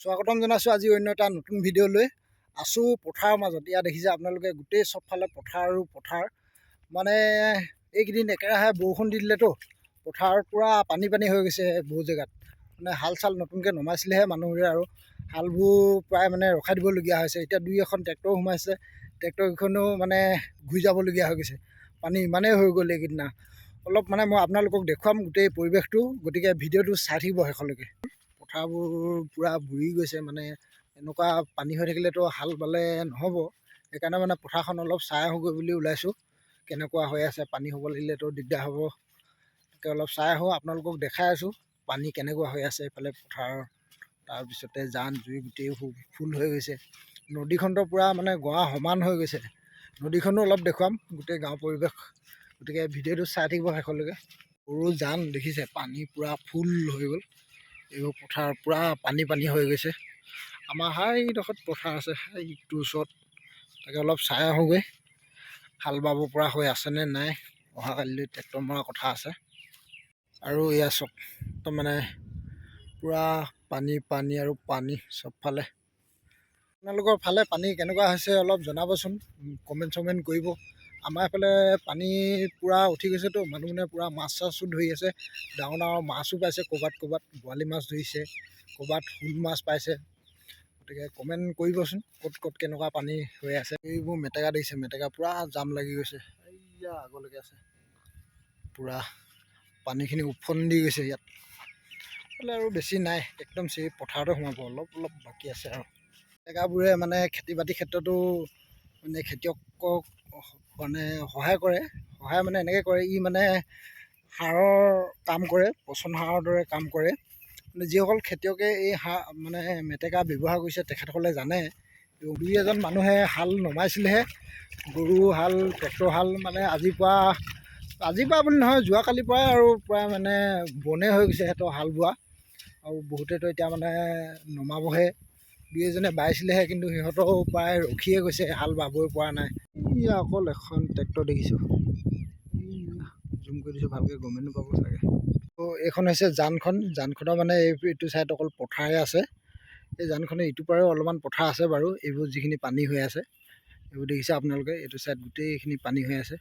স্বাগতম জনাইছোঁ আজি অন্য এটা নতুন ভিডিঅ' লৈ। আছোঁ পথাৰৰ মাজত। ইয়াত দেখিছে আপোনালোকে, গোটেই চবফালে পথাৰ আৰু পথাৰ। মানে এইকেইদিন একেৰাহে বৰষুণ দি দিলেতো, পথাৰত পূৰা পানী পানী হৈ গৈছে বহুত জেগাত। মানে হাল চাল নতুনকৈ নমাইছিলেহে মানুহবোৰে আৰু হালবোৰ প্ৰায় মানে ৰখাই দিবলগীয়া হৈছে। এতিয়া দুই এখন ট্ৰেক্টৰ সোমাইছে, ট্ৰেক্টৰকেইখনো মানে ঘূৰি যাবলগীয়া হৈ গৈছে। পানী ইমানেই হৈ গ'ল এইকেইদিনা। অলপ মানে মই আপোনালোকক দেখুৱাম গোটেই পৰিৱেশটো, গতিকে ভিডিঅ'টো চাই থাকিব শেষলৈকে। পথাৰবোৰ পূৰা বুৰি গৈছে। মানে এনেকুৱা পানী হৈ থাকিলেতো হাল বালে নহ'ব। সেইকাৰণে মানে পথাৰখন অলপ চাই আহোঁগৈ বুলি ওলাইছোঁ, কেনেকুৱা হৈ আছে। পানী হ'ব লাগিলেতো দিগদাৰ হ'ব। তাকে অলপ চাই আহোঁ, আপোনালোকক দেখাই আছোঁ পানী কেনেকুৱা হৈ আছে এইফালে পথাৰৰ। তাৰপিছতে জান জুৰি গোটেই ফুল হৈ গৈছে। নদীখনতো পূৰা মানে গৰা সমান হৈ গৈছে। নদীখনো অলপ দেখুৱাম, গোটেই গাঁৱৰ পৰিৱেশ। গতিকে ভিডিঅ'টো চাই থাকিব শেষলৈকে। সৰু জান দেখিছে, পানী পূৰা ফুল হৈ গ'ল। এইবোৰ পথাৰ পূৰা পানী পানী হৈ গৈছে। আমাৰ সেইডোখৰত পথাৰ আছে, সেইটো ওচৰত। তাকে অলপ চাই আহোঁগৈ, হাল বাব পৰা হৈ আছেনে নাই। অহাকালিলৈ ট্ৰেক্টৰ মৰা কথা আছে। আৰু এয়া চব একদম মানে পূৰা পানী পানী আৰু পানী চবফালে। আপোনালোকৰ ফালে পানী কেনেকুৱা হৈছে অলপ জনাবচোন, কমেণ্ট চমেণ্ট কৰিব। আমাৰ এইফালে পানী পূৰা উঠি গৈছেতো, মানুহবোৰে পূৰা মাছ চাছো ধৰি আছে। ডাঙৰ ডাঙৰ মাছো পাইছে ক'ৰবাত ক'ৰবাত, বৰালি মাছ ধৰিছে, ক'ৰবাত শ'ল মাছ পাইছে। গতিকে কমেণ্ট কৰিবচোন, ক'ত ক'ত কেনেকুৱা পানী হৈ আছে। এইবোৰ মেটেকা দেখিছে, মেটেকা পূৰা জাম লাগি গৈছে। এইয়া আগলৈকে আছে। পূৰা পানীখিনি ওফন্দি গৈছে ইয়াত। এইফালে আৰু বেছি নাই, একদম চি পথাৰতে সোমাব, অলপ অলপ বাকী আছে। আৰু জেগাবোৰে মানে খেতি বাতিৰ ক্ষেত্ৰতো মানে খেতিয়কক মানে সহায় কৰে। সহায় মানে এনেকৈ কৰে, ই মানে সাৰৰ কাম কৰে, পচন সাৰৰ দৰে কাম কৰে। মানে যিসকল খেতিয়কে এই সাৰ মানে মেটেকা ব্যৱহাৰ কৰিছে, তেখেতসকলে জানে। দুই এজন মানুহে হাল নমাইছিলেহে, গৰু হাল, ট্ৰেক্টৰ হাল। মানে আজিৰ পৰা বুলি নহয়, যোৱাকালিৰ পৰাই আৰু প্ৰায় মানে বনে হৈ গৈছে সিহঁতৰ হাল বোৱা। আৰু বহুতেতো এতিয়া মানে নমাবহে, দুই এজনে বাইছিলেহে, কিন্তু সিহঁতৰো প্ৰায় ৰখিয়ে গৈছে, হাল বাবই পৰা নাই। এইয়া অকল এখন ট্ৰেক্টৰ দেখিছোঁ। জুম কৰি দিছোঁ, ভালকৈ গমেই নাপাব চাগে। ত' এইখন হৈছে জানখন। জানখনৰ মানে এইটো চাইড অকল পথাৰে আছে। এই জানখনৰ ইটো পাৰেও অলপমান পথাৰ আছে বাৰু। এইবোৰ যিখিনি পানী হৈ আছে, এইবোৰ দেখিছে আপোনালোকে, এইটো চাইড গোটেইখিনি পানী হৈ আছে।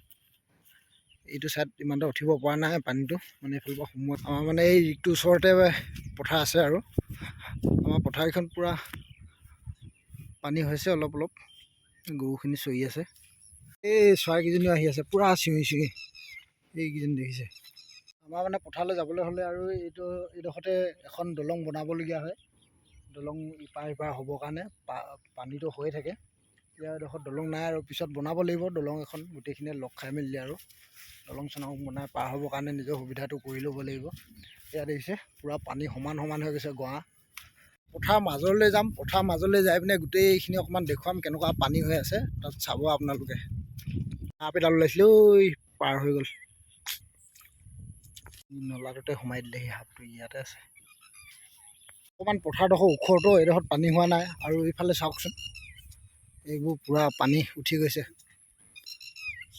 এইটো চাইড ইমান এটা উঠিব পৰা নাই পানীটো, মানে এইফালৰ পৰা সোমোৱা। আমাৰ মানে এই ৰিগটোৰ ওচৰতে পথাৰ আছে আৰু আমাৰ পথাৰকেইখন পূৰা পানী হৈছে অলপ অলপ। গৰুখিনি চৰি আছে। এই চৰাইকেইজনীও আহি আছে পূৰা চিঞৰি চিঞৰি, এইকেইজনী দেখিছে। আমাৰ মানে পথাৰলৈ যাবলৈ হ'লে আৰু এইডোখৰতে এখন দলং বনাবলগীয়া হয়। দলং ইপাৰ সিপাৰ হ'বৰ কাৰণে পানীটো হৈয়ে থাকে। এতিয়া এইডোখৰত দলং নাই আৰু পিছত বনাব লাগিব দলং এখন, গোটেইখিনিয়ে লগ খাই মেলি আৰু দলং চলং বনাই পাৰ হ'বৰ কাৰণে নিজৰ সুবিধাটো কৰি ল'ব লাগিব। এয়া দেখিছে, পূৰা পানী সমান সমান হৈ গৈছে গৰা। পথাৰ মাজলৈ যাম। পথাৰ মাজলৈ যাই পিনে গোটেইখিনি অকণমান দেখুৱাম, কেনেকুৱা পানী হৈ আছে তাত চাব আপোনালোকে। সাপ এডাল ওলাইছিলে ঐ, পাৰ হৈ গ'ল, নলাটোতে সোমাই দিলে। সেই সাপটো ইয়াতে আছে। অকণমান পথাৰডোখৰ ওখটো, এইডোখৰত পানী হোৱা নাই। আৰু এইফালে চাওকচোন, এইবোৰ পূৰা পানী উঠি গৈছে।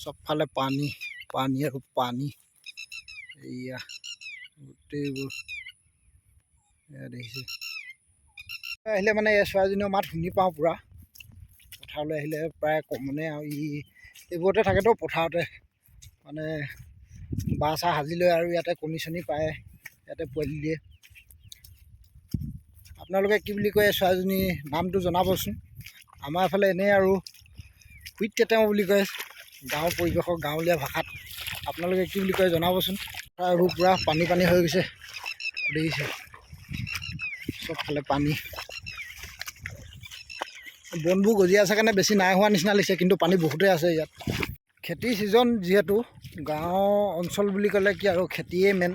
চবফালে পানী, পানী আৰু পানী। এইয়া গোটেইবোৰ এয়া দেখিছে। আহিলে মানে এই চৰাইজনীৰ মাত শুনি পাওঁ পূৰা। পথাৰলৈ আহিলে প্ৰায় কমনে আৰু ই এইবোৰতে থাকেতো পথাৰতে। মানে বাঁহ চাহ সাজি লৈ আৰু ইয়াতে কণী চণী পাৰে, ইয়াতে পোৱালি দিয়ে। আপোনালোকে কি বুলি কয় এই চৰাইজনী নামটো জনাবচোন। আমাৰ এইফালে এনেই আৰু হুইট কেটেও বুলি কয় গাঁৱৰ পৰিৱেশৰ গাঁৱলীয়া ভাষাত। আপোনালোকে কি বুলি কয় জনাবচোন। এইবোৰ পূৰা পানী পানী হৈ গৈছে, দেখিছে, চবফালে পানী। বনবোৰ গজি আছে কাৰণে বেছি নাই হোৱা নিচিনা লাগিছে, কিন্তু পানী বহুতেই আছে ইয়াত। খেতিৰ ছিজন যিহেতু, গাঁও অঞ্চল বুলি ক'লে কি আৰু খেতিয়ে মেইন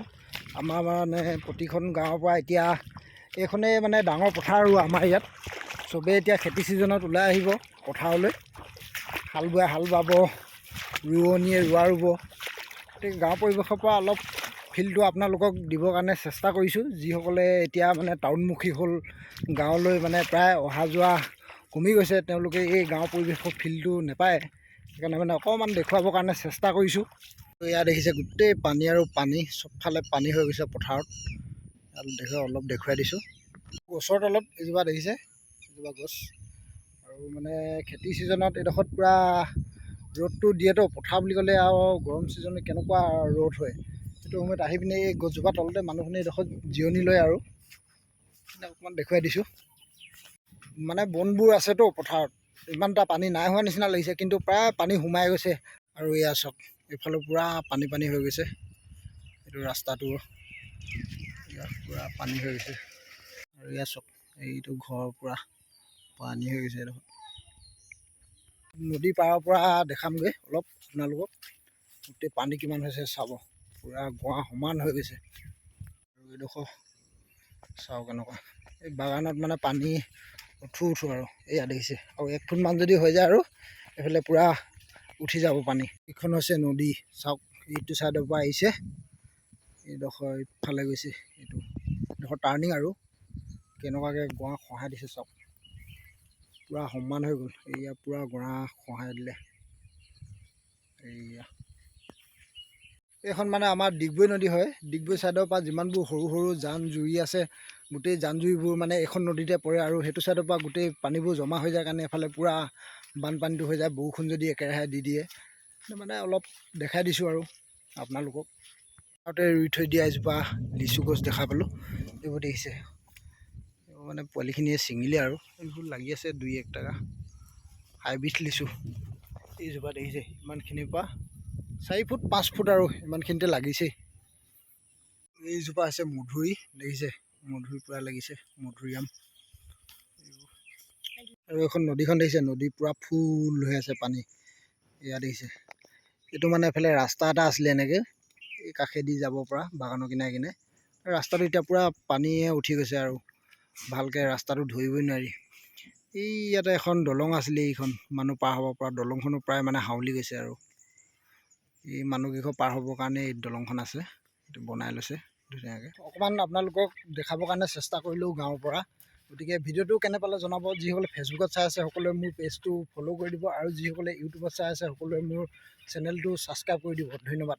আমাৰ। মানে প্ৰতিখন গাঁৱৰ পৰা এতিয়া এইখনেই মানে ডাঙৰ পথাৰ আৰু আমাৰ ইয়াত চবেই এতিয়া খেতি ছিজনত ওলাই আহিব পথাৰলৈ। হাল বোৱাই হাল বাব, ৰোৱনীয়ে ৰোৱা ৰুব। গতিকে গাঁৱৰ পৰিৱেশৰ পৰা অলপ ফিলটো আপোনালোকক দিবৰ কাৰণে চেষ্টা কৰিছোঁ। যিসকলে এতিয়া মানে টাউনমুখী হ'ল, গাঁৱলৈ মানে প্ৰায় অহা যোৱা কমি গৈছে, তেওঁলোকে এই গাঁৱৰ পৰিৱেশৰ ফিলটো নাপায়। সেইকাৰণে মানে অকণমান দেখুৱাবৰ কাৰণে চেষ্টা কৰিছোঁ। এয়া দেখিছে, গোটেই পানী আৰু পানী, চবফালে পানী হৈ গৈছে পথাৰত। ইয়াত দেখুৱাই অলপ দেখুৱাই দিছোঁ। গছৰ তলত এজোপা দেখিছে, এজোপা গছ। আৰু মানে খেতি ছিজনত এইডোখৰত পূৰা ৰ'দটো দিয়েতো, পথাৰ বুলি ক'লে আৰু গৰম ছিজনত কেনেকুৱা ৰ'দ হয়, সেইটো সময়ত আহি পিনে এই গছজোপা তলতে মানুহখিনি এইডোখৰত জিৰণি লয়। আৰু অকণমান দেখুৱাই দিছোঁ, মানে বনবোৰ আছেতো পথাৰত, ইমান এটা পানী নাই হোৱা নিচিনা লাগিছে, কিন্তু প্ৰায় পানী সোমাই গৈছে। আৰু এয়া চাওক, এইফালে পূৰা পানী পানী হৈ গৈছে। এইটো ৰাস্তাটো ইয়াত পূৰা পানী হৈ গৈছে। আৰু ইয়াত চাওক, এইটো ঘৰৰ পৰা পানী হৈ গৈছে। এইডোখৰত নদী পাৰৰ পৰা দেখামগৈ অলপ আপোনালোকক। গোটেই পানী কিমান হৈছে চাব, পূৰা গঁৱা সমান হৈ গৈছে। আৰু এইডোখৰ চাওক কেনেকুৱা, এই বাগানত মানে পানী উঠো উঠো। আৰু এয়া দেখিছে, আৰু 1 ফুটমান যদি হৈ যায় আৰু এইফালে পূৰা উঠি যাব পানী। এইখন হৈছে নদী, চাওক, এইটো ছাইডৰ পৰা আহিছে, এইডোখৰ ইফালে গৈছে। এইটো এইডোখৰ টাৰ্ণিং, আৰু কেনেকুৱাকৈ গঁৱা খহাই দিছে চাওক, পূৰা সমান হৈ গ'ল। এয়া পূৰা গঁৰা খহাই দিলে। এইয়া এইখন মানে আমাৰ ডিগবৈ নদী হয়। ডিগবৈ ছাইডৰ পৰা যিমানবোৰ সৰু সৰু জান জুৰি আছে, গোটেই জান জুৰিবোৰ মানে এইখন নদীতে পৰে। আৰু সেইটো ছাইডৰ পৰা গোটেই পানীবোৰ জমা হৈ যায় কাৰণে এফালে পূৰা বানপানীটো হৈ যায়, বৰষুণ যদি একেৰাহে দি দিয়ে। মানে অলপ দেখাই দিছোঁ আৰু আপোনালোকক। তাতে ৰুই থৈ দিয়া এজোপা লিচু গছ দেখা পালোঁ। এইবোৰ দেখিছে, এইবোৰ মানে পোৱালিখিনিয়ে ছিঙিলে আৰু এইবোৰ লাগি আছে দুই এক টকা। হাইব্ৰিড লিচু এইজোপা দেখিছে, ইমানখিনিৰ পৰা 4 ফুট 5 ফুট আৰু ইমানখিনিতে লাগিছেই। এইজোপা আছে মধুৰি, দেখিছে, মধুৰি পূৰা লাগিছে, মধুৰিআম। আৰু এখন নদীখন দেখিছে, নদী পূৰা ফুল হৈ আছে পানী। এয়া দেখিছে, এইটো মানে এফালে ৰাস্তা এটা আছিলে এনেকৈ, এই কাষেদি যাব পৰা বাগানৰ কিনাৰে কিনাৰে। ৰাস্তাটো এতিয়া পূৰা পানীয়ে উঠি গৈছে আৰু ভালকৈ ৰাস্তাটো ধৰিবই নোৱাৰি। এই ইয়াতে এখন দলং আছিলে, এইখন মানুহ পাৰ হ'ব পৰা দলংখনো প্ৰায় মানে হাউলি গৈছে। আৰু এই মানুহকেইঘৰ পাৰ হ'বৰ কাৰণে এই দলংখন আছে, এইটো বনাই লৈছে ধুনীয়াকৈ। অকণমান আপোনালোকক দেখাবৰ কাৰণে চেষ্টা কৰিলোঁ গাঁৱৰ পৰা। গতিকে ভিডিঅ'টো কেনে পালে জনাব। যিসকলে ফেচবুকত চাই আছে, সকলোৱে মোৰ পেজটো ফ'ল' কৰি দিব আৰু যিসকলে ইউটিউবত চাই আছে, সকলোৱে মোৰ চেনেলটো ছাবস্ক্ৰাইব কৰি দিব। ধন্যবাদ।